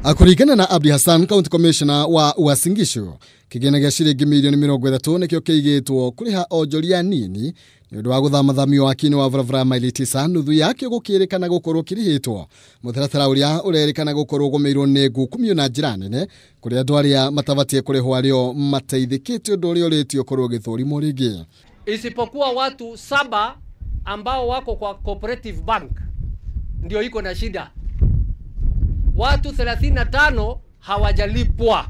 Kũringana na Abdi Hassan, County Commissioner wa Uasin Gishu, kĩgĩna gĩa ciringi mirioni 30 nĩkĩo kĩigĩtwo kũrĩha onjoria nini nĩ ũndũ wa gũthamathamio waki-inĩ wa barabara maili 9, nuthu yakĩo gũkĩrĩkana gũkorwo kĩrĩhĩtwo. Mũtaratara ũrĩa ũrerĩkana gũkorwo ũgũmĩirwo nĩ ngukumio na njĩra nene kũrĩ andũ arĩa matabatiĩ kũrĩhwo arĩo mateithĩkĩte, ũndũ ũrĩa ũrĩtio ũkorwo ũgĩthũrimwo rĩngĩ. Isipokuwa watu 7 ambao wako kwa Cooperative Bank ndio iko na shida. Watu 35 hawajalipwa.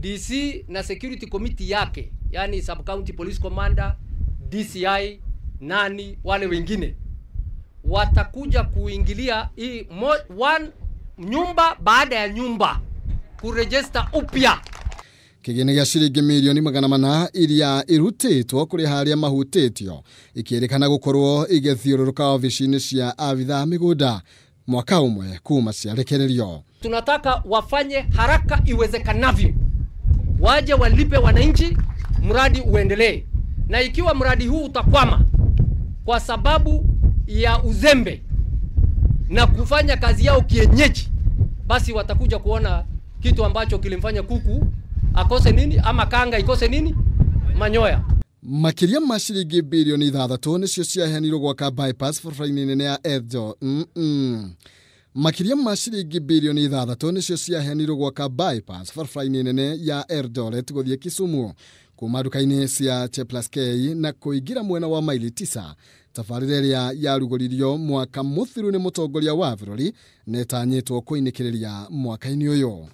DC na security committee yake, yani sub county police commander, DCI, nani wale wengine watakuja kuingilia hii one nyumba baada ya nyumba kuregister upya. Kĩgĩna gĩa ciringi mirioni 400 iria irutĩtwo kũrĩha arĩa mahutĩtio ikĩrĩkana gũkorwo igĩthiũrũrũka ofici-inĩ cia abithaa mĩgũnda mwaka ũmwe kuma ciarekererio. Tunataka wafanye haraka iwezekanavyo, waje walipe wananchi, mradi uendelee. Na ikiwa mradi huu utakwama kwa sababu ya uzembe na kufanya kazi yao kienyeji, basi watakuja kuona kitu ambacho kilimfanya kuku akose nini ama kanga ikose nini manyoya. Makĩria ma ciringi birioni 6 nĩcio ciaheanirwo gwaka bypass barabara-inĩ nene ya Eldoret. Makĩria ma ciringi birioni 6 nĩcio ciaheanirwo gwaka bypass barabara-inĩ nene ya Eldoret gũthiĩ Kisumu kuma nduka-inĩ cia Ch+K na kũingĩra mwena wa maili 9. Tabarĩra ĩrĩa yarugũririo mwaka mũthiru nĩ mũtongoria wa bũrũri nĩtanyĩtwo kũinĩkĩrĩria mwaka-inĩ ũyũ.